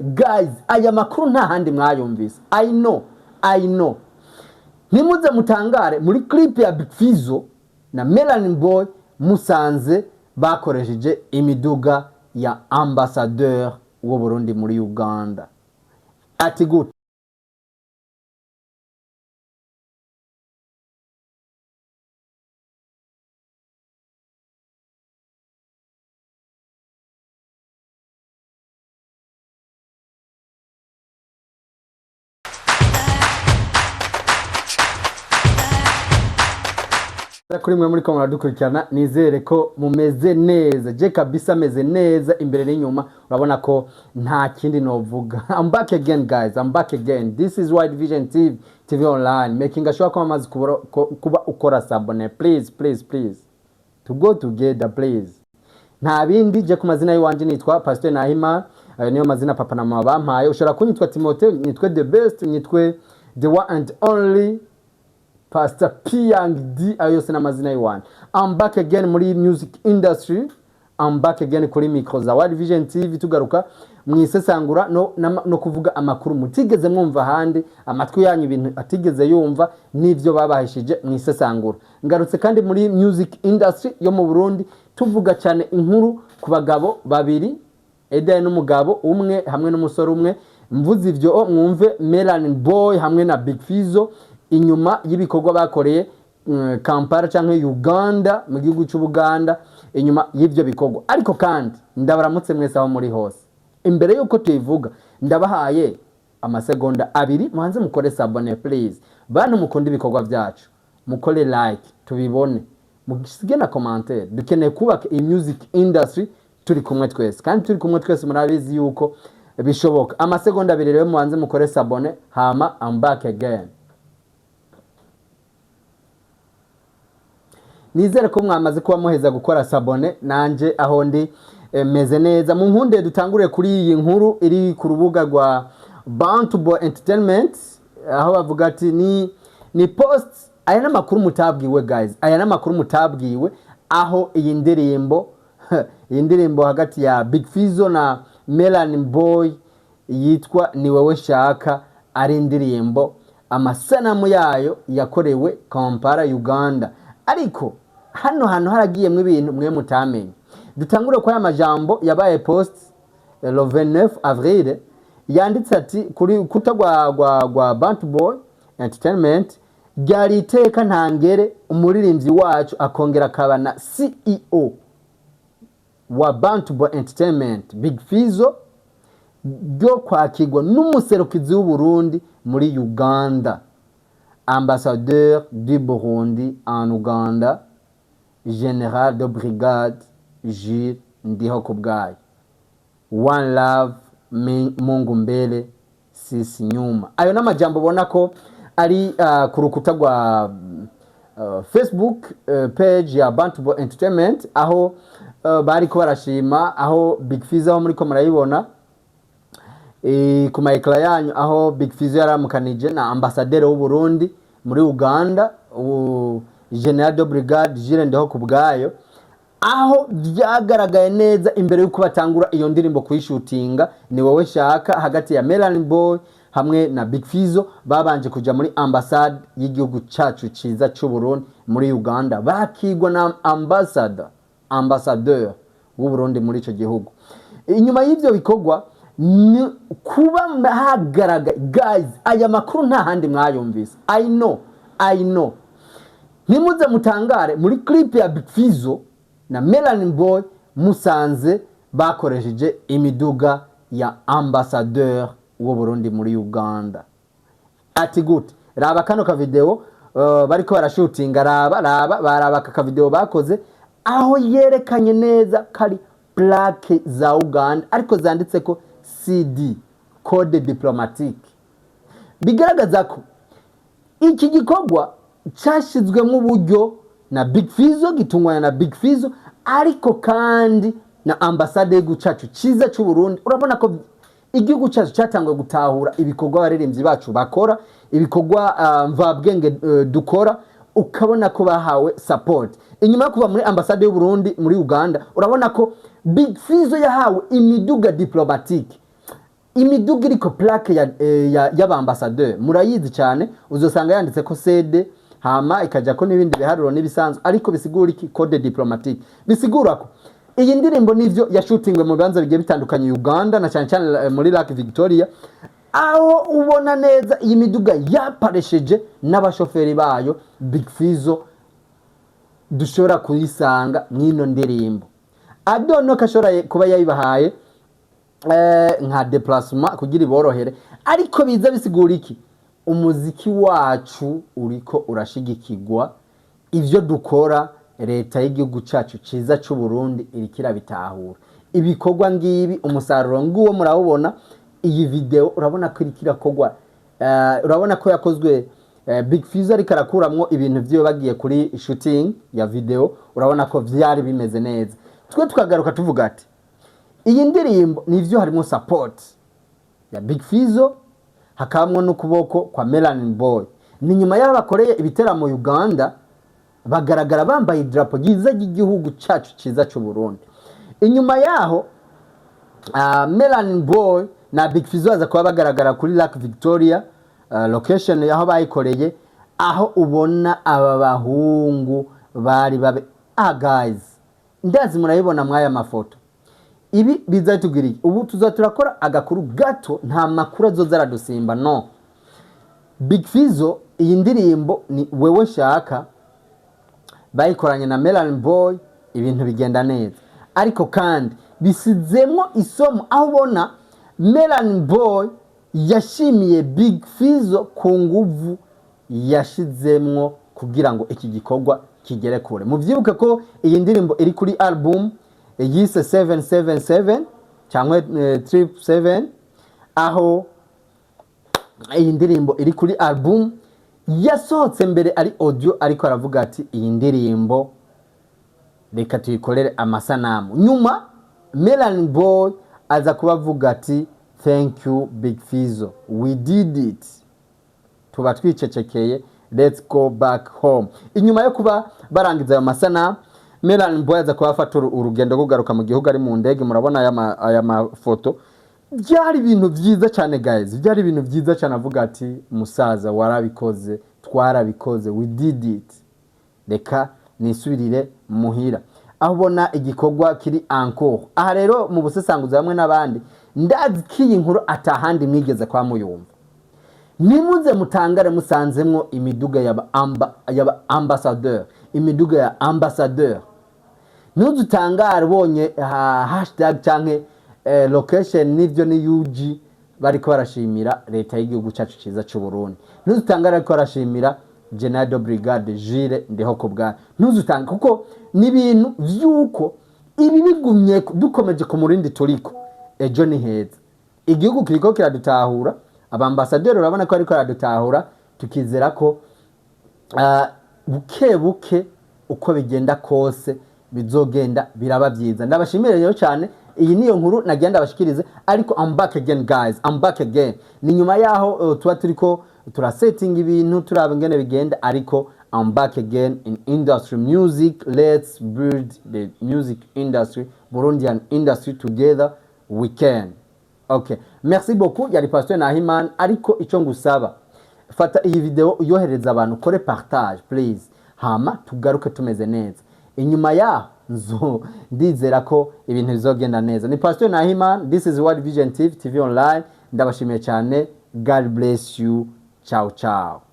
Guys, aya makuru nta handi mwayumvise. I know, I know. Ntimuze mutangare muri clip ya Big Fizzo na Melanin Boy musanze bakoresheje imiduga ya ambassadeur w'u Burundi muri Uganda. Ati gute? Kuri mwe muri ko muradukurikirana, nizere ko mumeze neza. Je kabisa ameze neza imbere n'inyuma, urabona ko nta kindi novuga. I'm back again, guys, I'm back again. This is White Vision TV, TV online, making sure ko amaze kuba ukora s'abonner. Please, please, please, to go together, please. Nta bindi, je ku mazina y'iwanje nitwa Pastor Nahima. Ayo niyo mazina papa na mama bampaye. Ushobora kunyitwa Timothée, nitwe the best, nitwe the one and only Pastor P Young D, ayo yose n'amazina y'iwanyu. I'm back again muri music industry. I'm back again kuri micro za World Vision TV, tugaruka mu isesangura no kuvuga amakuru mutigeze mwumva ahandi, amatwi yanyu ibintu atigeze yumva n'ivyo babahishije mu isesangura. Ngarutse kandi muri music industry yo mu Burundi, tuvuga cyane inkuru ku bagabo babiri, Eden n'umugabo umwe hamwe n'umusore umwe. Mvuze ivyo, mwumve Melanin Boy hamwe na Big Fizzo, inyuma y'ibikorwa bakoreye Kampala canke Uganda, mu gihugu cy'Ubuganda. Inyuma y'ivyo bikorwa ariko kandi, ndabaramutse mwese aho muri hose. Imbere y'uko tuyivuga, ndabahaye amasegonda 2, muhanze mukore s'abonner, please. Bantu mukunda ibikorwa byacu, mukore like tubibone, musige na commentaire. Dukeneye kubaka iyi music industry turi kumwe twese, kandi turi kumwe twese murabizi yuko bishoboka. Amasegonda 2 rero, mubanze mukore s'abonner, hama I'm back again. Nizere ko mwamaze kuba muheza gukora s'abonner. Nanje aho ndi meze neza. Mu nkunde dutangure kuri iyi nkuru iri ku rubuga rwa Bantu Boy Entertainment, aho bavuga ati ni post. Aya n'amakuru mutabwiwe, guys, aya n'amakuru mutabwiwe, aho iyi ndirimbo hagati ya Big Fizzo na Melanin Boy yitwa "Ni Wewe Shaka" ari indirimbo amasanamu yayo yakorewe Kampala, Uganda. Ariko hano hantu haragiyemwo ibintu mwe mutamenye. Dutangure ko aya majambo yabaye post le 29 avril, yanditse ati kuri rukuta rwa Bantu Boy Entertainment: "Ryari iteka ntangere umuririmbyi wacu akongera akaba na CEO wa Bantu Boy Entertainment Big Fizzo ryo kwakirwa n'umuserukizi w'Uburundi muri Uganda, ambassadeur du Burundi en Uganda, général de brigade Jules Ndihokubwayo. One love, Mungu mbele, sisi nyuma." Ayo n'amajambo ubona ko ari ku rukuta rwa Facebook page ya Bantu Boy Entertainment, aho bariko barashima, aho Big Fizzo, aho muriko murayibona ku ma écran yanyu, aho Big Fizzo yaramukanije na ambasaderi w'u Burundi muri Uganda, General de Brigade Jules Ndihokubwayo, aho byagaragaye neza imbere y'uko batangura iyo ndirimbo kuyishutinga "Ni Wowe Shaka" hagati ya Melanin Boy hamwe na Big Fizzo, babanje kuja muri ambassade y'igihugu cacu ciza c'u Burundi muri Uganda, bakigwa na ambassadeur w'u Burundi muri ico gihugu. Inyuma y'ivyo bikorwa ni kuba hagaragaye, guys, aya makuru nta handi mwayumvise. I know, I know. Ntimuze mutangare muri clip ya Big Fizzo na Melanin Boy musanze bakoresheje imiduga ya ambassadeur w'u Burundi muri Uganda. Ati gute? Raba kano ka video bariko barashutinga. Raba, raba, baraba aka video bakoze, aho yerekanye neza kari plaque za Uganda ariko zanditse ko CD, code diplomatique, bigaragaza ko iki gikorwa cyashyizwemo uburyo na Big Fizzo, gitunganya na Big Fizzo, ariko kandi na ambasade y'igihugu cyacu cyiza cy'u Burundi. Urabona ko igihugu cyacu cyatanguye gutahura ibikorwa abaririmbyi bacu bakora, ibikorwa mvabwenge dukora. Ukabona ko bahawe support inyuma yo kuva muri ambasade y'u Burundi muri Uganda. Urabona ko Big Fizzo yahawe imiduga diplomatique. Imiduga iriko plaque y'abambassadeur murayizi cyane, uzosanga yanditse ko CD, hama ikajya ko n'ibindi biharuro n'ibisanzwe, ariko bisigura iki? Code diplomatique. Bisigura ko iyi ndirimbo nivyo yashutingwe mu bibanza bigiye bitandukanye Uganda, na cyane cyane muri Lake Victoria, aho ubona neza iyi miduga yaparesheje n'abashoferi bayo Big Fizzo dushobora kuyisanga mw'ino ndirimbo. Adono ko ashobora kuba yayibahaye nka déplacement kugira iborohere, ariko biza bisigura iki? Umuziki wacu uriko urashigikirwa, ivyo dukora leta y'igihugu cacu ciza c'u Burundi iriko irabitahura. Ibikorwa ngibi, umusaruro nguwo murawubona. Iyi video urabona ko iriko irakorwa, urabona ko yakozwe Big Fizzo ariko arakuramwo ibintu vyiwe bagiye kuri shooting ya video, urabona ko vyari bimeze neza. Twe tukagaruka tuvuga ati iyi ndirimbo nivyo harimo support ya Big Fizzo, hakabamwo n'ukuboko kwa Melanin Boy. Ni nyuma y'aho bakoreye ibiteramo Uganda, bagaragara bambaye idarapo ryiza ry'igihugu cyacu cyiza cy'u Burundi. Inyuma yaho Melanin Boy na Big Fizzo baza kuba bagaragara kuri Lake Victoria, location yaho bayikoreye, aho ubona aba bahungu bari babe. Ah guys, ndazi murabibona mwaya mafoto. Ibi biza bitubwira iki? Ubu tuza turakora agakuru gato, nta makuru azoza aradusimba. No Big Fizzo, iyi ndirimbo ni wewe nshaka, bayikoranye na Melanin Boy, ibintu bigenda neza, ariko kandi bisizemo isomo aho ubona Melanin Boy yashimiye Big Fizzo ku nguvu yashizemwo kugira ngo iki gikorwa kigere kure. Muvyibuke ko iyi ndirimbo iri kuri album yise 777 cyangwa 777, aho iyi ndirimbo iri kuri album yasohotse mbere ari audio, ariko aravuga ati iyi ndirimbo reka tuyikorere amasanamu. Nyuma Melanin Boy aza kuba avuga ati "Thank you Big Fizzo, we did it." Tuba twicecekeye, let's go back home. Inyuma yo kuba barangiza ayo masanamu, Melanin Boy aza kuba afata urugendo rwo kugaruka mu gihugu ari mu ndege. Murabona aya mafoto, byari ibintu byiza cyane guys, byari ibintu byiza cyane. Avuga ati musaza warabikoze, twarabikoze, we did it, reka nisubirire muhira, aho ubona igikorwa kiri encore. Aha rero mu busesanguzi hamwe n'abandi, ndazi ko iyi nkuru atahandi mwigeze kwa muyumva. Nimuze mutangare musanzemwo imiduga y'aba ambassadeur, imiduga ya ambassadeur. Ntuze utangare ubonye hashtag canke location n'ivyo ni UG bariko barashimira leta y'igihugu cyacu cyiza cy'u Burundi. Ntuze utangare ariko barashimira General de Brigade Jules Ndihokubwayo. Ntuze utangare, kuko ni ibintu vy'uko ibi bigumye dukomeje ku murindi turiko, ejo ni heza. Igihugu kiriko kiradutahura, abambasaderi urabona ko ariko aradutahura, tukizera ko buke buke uko bigenda kose bizogenda biraba byiza. Ndabashimire rero cyane. Iyi niyo nkuru nagiye ndabashikirize, ariko I'm back again guys, I'm back again. Ni nyuma yaho tuba turiko turasetinga ibintu, turaba ingene bigenda, ariko I'm back again in industry music. Let's build the music industry, Burundian industry, together we can. Okay, merci beaucoup. Yari Pasteur Nahiman, ariko icyo ngusaba, fata iyi video uyohereza abantu, ukore partage please, hama tugaruke tumeze neza. Inyuma yaho nzo ndizera ko ibintu bizogenda neza. Ni Pasteur Nahiman, this is World Vision TV, TV online. Ndabashimiye cyane. God bless you. Ciao ciao.